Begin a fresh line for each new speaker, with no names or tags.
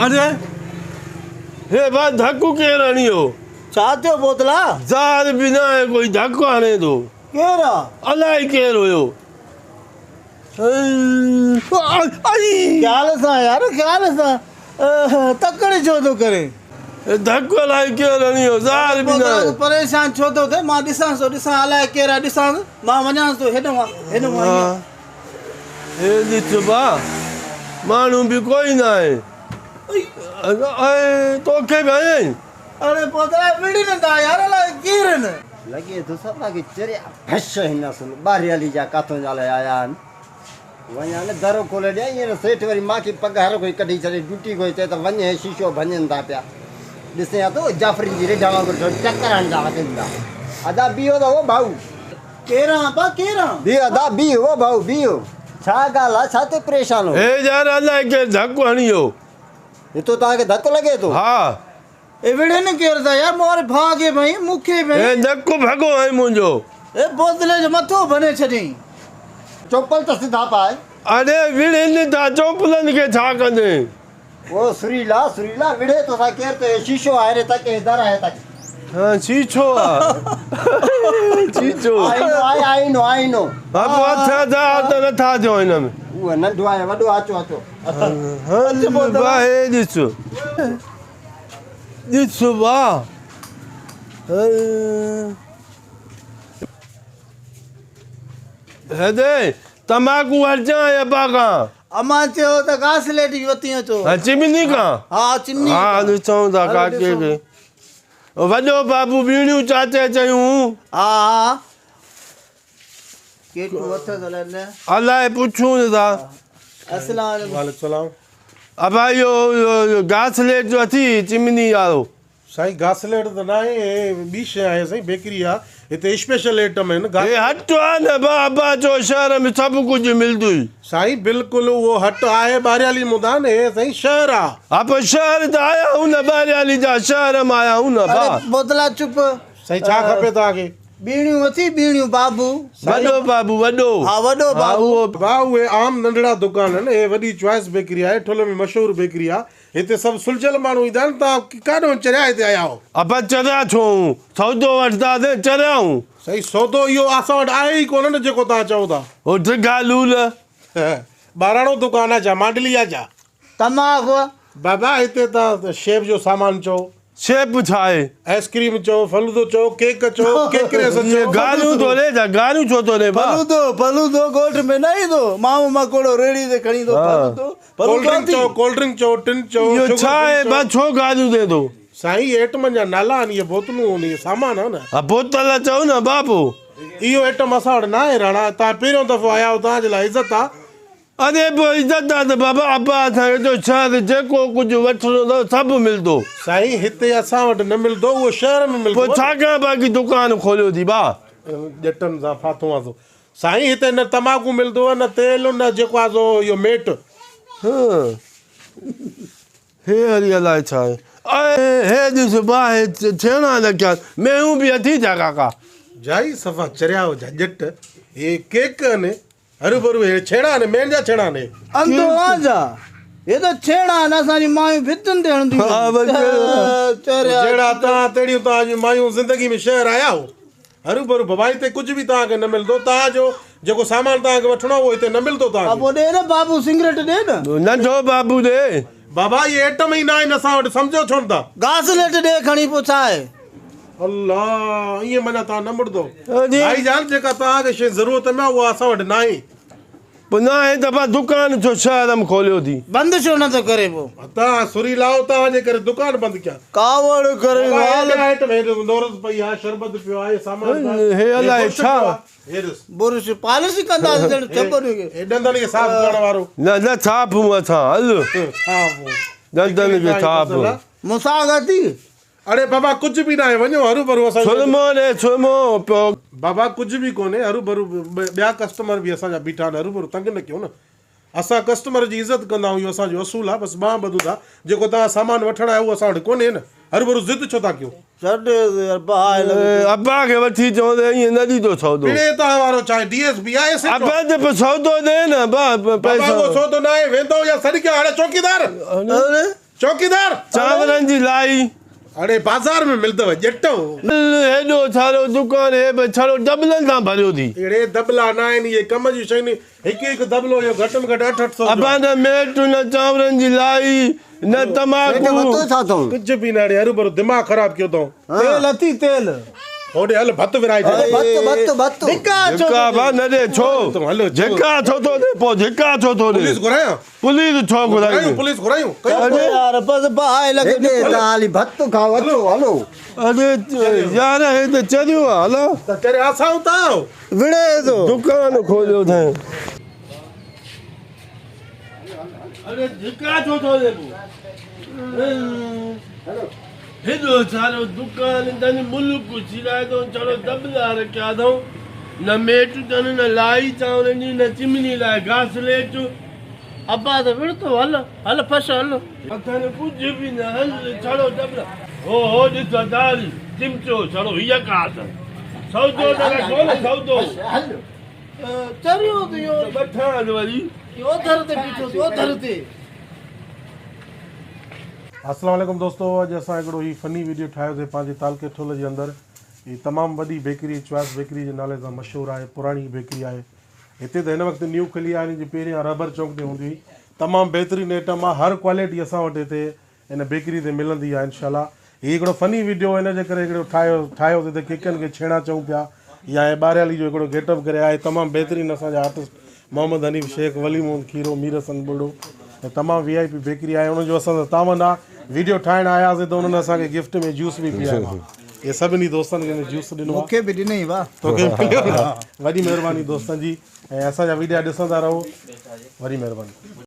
اڙي هي ڀا ڌڪ ڪير هڻي ويو؟
ڇا ٿيو بوتلا؟
زار به ناهي ڪوئي ڌڪ هڻي ٿو.
ڪير آ؟
الائي ڪير هيو.
خيال سان يار خيال سان تڪڙ ڇو ٿو ڪرين؟
ڌڪ الائي ڪير هڻي ويو زار به ناهي.
پريشان ڇو ٿو ٿين مان ڏسانس ٿو ڏسان الائي ڪير آ ڏسانس مان وڃانس ٿو هيڏانهن هيڏانهن.
هي ڏس با ماڻهو به ڪوئي ناهي. اي توکي به هنيائين.
اڙي پوتڙا وڙهن ٿا يار الائي ڪير آهن.
لڳي ٿو سڀ کي چريا ڀش هن اصل ٻاهريالي جا ڪاٿون جا الائي آيا آهن. وڃان نه درو کولي ڏيان ائين نه سيٺ وري مان کي پگهار کوئي ڪڍي ڇڏي ڊيوٽي کوئي چئي ته وڃ هي شيشو ڀڃن ٿا پيا. ڏسين ها ته جعفرين جي رڍ وانگر ٽڪر هڻندا وتن ٿا. ادا بيهو ته او ڀائو.
ڪير آن ابا ڪير آن.
بيهه ادا بيهه او ڀائو بيهه. ڇا ڳالهه آ ڇا تي پريشان هو.
هي يار الائي ڪير ڌڪ هڻي ويو.
هتو توهان کي ڌڪ لڳي ٿو.
ها.
اي وڙهن ڪير ٿا يار مون واري ڀاء کي به ۽ مون کي به.
هي نڪ ڀڳو آهي منهنجو.
هي بوتلي جو مٿو ڀني ڇڏيائين.
چوپل ته سڌا پاء.
اڙي وڙهن ٿا چوپلن کي ڇا ڪندين.
او سريلا سريلا وڙهي توسان ڪير ٿو هي شيشو آهي ري تڪ هي در آهي تڪ.
ها شيشو آ شيشو.
آئينو آهي آئينو آئينو.
ها پوء هٿ ادا ته نٿا اچو هن ۾.
اهو ننڍو آهي وڏو اچو اچو.
هل با هي ڏس ڏس با هل. هيڏي تماڪو وٺجان ابا کان.
امان چيو ته گاسليٽ به وتي اچو.
ها چمني کان.
ها چمني
کان. ها ڏسون ٿا ڪاڪي کي. وڏو بابو ٻيڻيون چاچي چيون.
ها ها. ڪيٽو اٿس الائي نه.
الائي پڇون ٿا.
السلام عليڪم.
وعليڪم السلام.
ابا اهو گاسليٽ جو اٿي چمني وارو.
سائين گاسليٽ ته ناهي هي ٻي شيء آهي سائين بيڪري آ هتي اسپيشل ايٽم آهن
هي هٽ آ نه با ابا چو شهر ۾ سڀ ڪجهه ملدوئي.
سائين بلڪل اهو هٽ آهي ٻاريالي مدان هي سائين شهر آ.
ها پر شهر ته آيا آهيون نه ٻاريالي جا شهر مان آيا آهيون نه با.
اڙي بوتلا چپ.
سائين ڇا کپي توهان کي.
ٻيڻيون اٿي ٻيڻيون بابو.
وڏو بابو وڏو.
ها وڏو بابو.
با اهي عام ننڍڙا دڪان آهن هي وڏي چوائس بيڪري آهي ٺل ۾ مشهور بيڪري آ هتي سڀ سلجهيل ماڻهو ايندا آهن، توهان ڪاڏهون چريا هتي آيا آهيو؟
ابا چريا ڇو آهيون؟ سودو وٺنداسين، چريا آهيون.
سائين سودو اهو اسان وٽ آهي ئي ڪونه نه جيڪو توهان چئو ٿا.
هو ڊگها لول.
ٻاراڻو دڪان آهي ڇا؟ مانڊلي آهي ڇا؟
تماڪ.
بابا هتي توهان شيپ جو سامان چئو.
شيپ ڇا آهي؟
آئس ڪريم چئو، فلودو چئو، ڪيڪ چئو، ڪيڪريس چئو.
گاريون ٿو ڏي ڇا؟ گاريون ڇو ٿو ڏي ڀاء؟
فلودو، فلودو ڳوٺ ۾ نه ايندو، مامو مڪوڙو ريڙهي تي کڻي ايندو فلودو.
ڪولڊ ڊرنڪ چئو، ڪولڊ ڊرنڪ چئو، ٽن چئو،
اهو
شگر
ڇا
فري
آهي
چئو.
ڀاء ڇو گاريون ڏي ٿو؟
سائين اهي ايٽمن جا نالا آهن، اهي بوتلون اهي سامان آهن نه.
ها بوتل چئو نه ڀاء پوء.
اهو ايٽم اسان وٽ ناهي راڻا، توهان پهريون دفعو آيا آهيو، توهان جي لاء عزت آ.
اڙي پوء عزت آ ته بابا ابا اسان کي چئو شهر جيڪو ڪجهه وٺڻو اٿو سڀ ملندو.
سائين هتي اسان وٽ نه ملندو اهو شهر ۾ ملندو.
پوء ڇا ڪيان باقي دڪان کوليو ٿي ڀاء.
ڄٽن سان ڦاٿو آ سو. سائين هتي نه تماڪو ملندو نه تيل نه جيڪو آ سو اهو ميٽ.
هي هري الائي ڇا آهي. اي هي ڏس باهه ڇيڻا رکيا مينهون به اٿي ڇا ڪاڪا.
جائي صفا چريا هو جا ڄٽ هي ڪيڪ آهن هروڀرو هي ڇيڻا آهن مين جا ڇيڻا آهن هي.
انڌو آن ڇا هي ته ڇيڻا آهن اسان جون مايون ڀتين تي هڻنديون آهن چريا.
جهڙا توهان تهڙيون توهان جون مايون زندگي ۾ شهر آيا هو هروڀرو بابا هتي ڪجهه به توهان کي نه ملندو توهان جو جيڪو سامان توهان کي وٺڻو آهي اهو هتي نه ملندو توهان کي.
بابو ڏي نه بابو سنگريٽ ڏي نه.
ننڍو بابو ڏي.
بابا اهي ايٽم ئي نه آهن اسان وٽ سمجهو ڇو نه ٿا.
گاسليٽ ڏي کڻي پوء ڇا آهي.
الله ائين معنيٰ توهان نه مڙندو. ڀائي جان جيڪا توهان کي شيء ضرورت ۾ آهي اها اسان وٽ ناهي.
پوء ناهي ته ڀا دڪان ڇو شهر م کوليو ٿي.
بند ڇو نه ٿو ڪري پوء.
توهان سري لاهو توهان جي ڪري دڪان بند ڪيان.
ڪاوڙ ڪري
بابا هي
ڳالهه.
ٻيا آئٽم هي ڏس نورز پئي آهي شربت پيو آهي سامان پيو آهي
هي
هي
الائي
برش
ڇا.
پيو آهي هي ڏس.
برش پالش ڪنداسين ڄڻ ڇپر کي.
هي ڏندن کي صاف ڪرڻ وارو.
نه نه صاف هون اسان هل.
صاف هون.
ڏندن کي صاف.
مساڳ اٿي.
اڙي بابا ڪجهه به ناهي وڃو هروڀرو اسان جو
سرمو ڏي سرمو پيو.
بابا ڪجهه به ڪونهي هروڀرو ٻيا ڪسٽمر به اسان جا بيٺا آهن هروڀرو تنگ نه ڪيو نه اسان ڪسٽمر جي عزت ڪندا آهيون اهو اسان جو اصول آهي بس ٻانهن ٻڌون ٿا جيڪو توهان سامان وٺڻ آيا اهو اسان وٽ ڪونهي نه هروڀرو ضد ڇو ٿا ڪيو.
ڇڏ يار باهه لڳي پئي.
ابا کي وٺي چوندي ائين نه ڏيندو سودو.
پڙي توهان وارو ڇا آهي ڊي ايس پي آهي ايس ايڇ او.
ابا ته پوء سودو ڏي نه
بابا اهو سودو ناهي ويندو يا سڏ ڪيان هاڻي چوڪيدار.
اڙي.
چوڪيدار!
چانورن جي لائي.
اڙي بازار ۾ ملندو ڄٽو.
هيڏو سارو دڪان هي به ڇڙو دٻلن سان ڀريو ٿي.
اڙي دٻلا نه آهن اهي ڪم جون شيون هڪ هڪ دٻلو اهو گهٽ ۾ گهٽ اٺ اٺ سو جو
ابا
آهي.
نه ميٽ نه چانورن جي لائي نه
سيٺ
تماڪو.
ورتو ڇا اٿئون؟
ڪجهه به نه اڙي هروڀرو دماغ خراب ڪيو اٿئون.
تيل اٿي تيل.
هوڏي هل ڀت ورهائي ڇڏ.
ڀت ڀت ڀت.
ڌڪا ڇو
ڌڪا
ٿو
با
ڏي.
نه ڏي ڇو؟
تون هلو ڇو؟
ڌڪا ڇو ٿو ڏي پوء ڌڪا ڇو ٿو ڏي؟
پوليس گهرايان؟
پوليس ڇو
گهرايون
گهرائيندين؟
پوليس گهرايون ڪيون
اڙي
يار بس باهه لڳي
هيڏي
نڪ.
تان هلي ڀت کائو اچو هلو.
اڙي يار هي ته چريو آ هلا.
ته چريا اسان آهيون تان آهيو.
وڙهي ٿو.
دڪان کوليو اٿئين. اڙي ڌڪا ڇو ٿو ڏي پوء؟ هيڏو سارو دڪان اٿن ملڪ سيڙائي اٿئون ڇڙو دٻلا رکيا اٿئون نه ميٽ اٿن نه لائي چانورن جي نه چمني لاء گاسليٽ.
ابا ته وڙهتو هل هل ڦش هل.
اٿن ڪجهه به نه هل ڇڙو دٻلا. هو هو ڏس ادار چمچو ڇڙو هيء ڪا اٿن سودو ته رکو نه سودو.
چريو ته اهو
ته ٻٺان وري.
اوڌر تي بيٺو ٿي اوڌر تي.
السلام عليڪم دوستو اڄ اسان هڪڙو هي فني ويڊيو ٺاهيو سي پنهنجي تعلقي ٺل جي اندر هي تمام وڏي بيڪري چوائس بيڪري جي نالي سان مشهور آهي پراڻي بيڪري آهي هتي ته هن وقت نيو کلي آهي ان جي پهريان رهبر چونڪ تي هوندي هئي تمام بهترين ايٽم آهي هر ڪوالٽي اسان وٽ هتي ان بيڪري تي ملندي آهي انشاء الله هي هڪڙو فني ويڊيو ان جي ڪري هڪڙو ٺاهيو ٺاهيو سي ته ڪيڪن کي ڇيڻا چئون پيا يا هي ٻاريالي جو هڪڙو گيٽ اپ ڪري آهي تمام بهترين اسان جا آرٽسٽ محمد حنيف شيخ، ولي محمد کيرو، مير حسن ٻرڙو ۽ تمام وي آء پي بيڪري آهي انهن جو اسان سان تعاون آ ويڊيو ٺاهڻ آياسين ته انهن اسان کي گفٽ ۾ جوس به پياريو آ اهي سڀني دوستن کي هن جوس ڏنو آ
مون کي به ڏنئي واه.
توکي به مليو نه وڏي مهرباني دوستن جي ۽ اسان جا ويڊيا ڏسندا رهو وڏي مهرباني.